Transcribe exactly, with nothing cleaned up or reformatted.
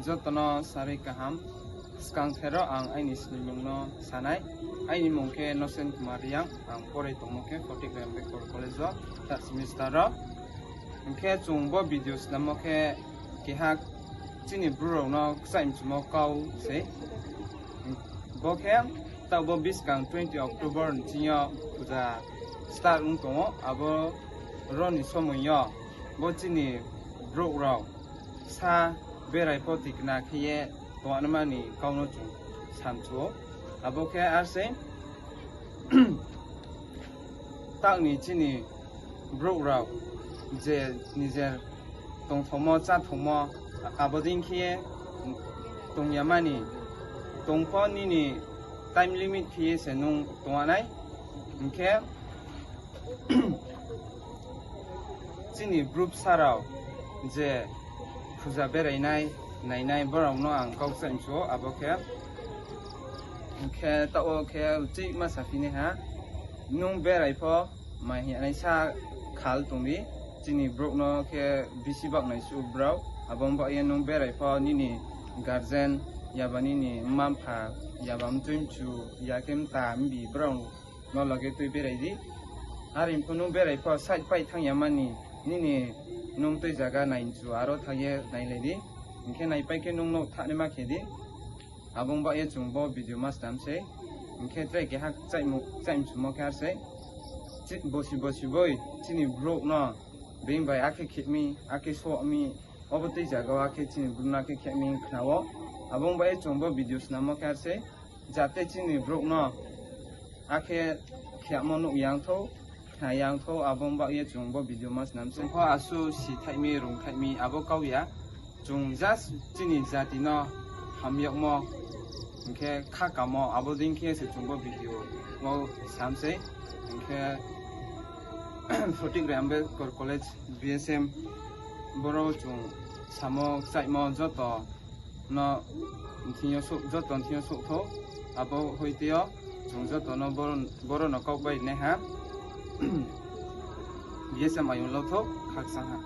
Joto no sarui kaham. Skang thero ang aini snimung no sanai. Aini mung khe Nosen Kumar Reang, ang porai tongmo khe Fotograng Ambedkar College o third semester o. Hing khe chung bo video snammo khe keha chini Bru rao no kchaih mchumo kau sei. Bo khe taoh bo buskang twenty October ni ching yo puja start ong tong ou, abo ro ni somoing yo bo chini brouh rao sa berai pho tikna khe ye tongnaima ni kau no chung samchu ou. Abo khe ar sei, taoh ni chini brouh rao je nijer tongthomo, cháthongmo, abo dei khe ye tong ya mani, tong pho nini time limit khe ye se nung tongya nai. Hing khe chini brouh bsa rao je puja berai nai, nainai, brao no ang kau kchaih mchu ou, abo khe. Hing khe taoh wo khe uchih ma saphi nai ha, nung berai pho mai hing ya nai sa khal tong di, chini brouh no khe bisi baoh naisuh brao, abo ong baoh ye nung berai pho nini guardian, yaba nini mma-mpha, yaba mtui mchu, ya khe mta mbi brao no loge tui berai di. Are pho nung berai pho side pai thanng ya mani, nini nung tui zaga nai mchu aro thanng ye nailai di. Hing khe naipai khe nung no thanngnaima khe di. Abo ong baoh ye chung bo video ma snam sei. Hing khe tre keha kchaih mchumo khe ar sei, bosi bosi boi chini brouh no being bai akhe khe mi, akhe só mi, obo tui zaga wo akhe chini brouh no akhe khe mi khna ou. Abo ong baoh ye chung bo video snammo khe ar sei, jate chini brouh no akhe kheyamo nuh yang thou, khna yang thou, abo ong baoh ye chung bo video ma snam sei. Chung pho asuh sithaih mi, rungthaih mi abo kau ya. Chung just chini jati no hamyagmo, hing khe khakamo, abo dei khe se chung bo video wo sam sei. Hing khe Fotograng Ambedkar College, B S M, boro chung samo kchaihmo joto no thing yo, joto thing yo souh thou, abo hoite yo chung joto no boro no kau bai nai ha. B S M ayong lau thou, khakchang ha.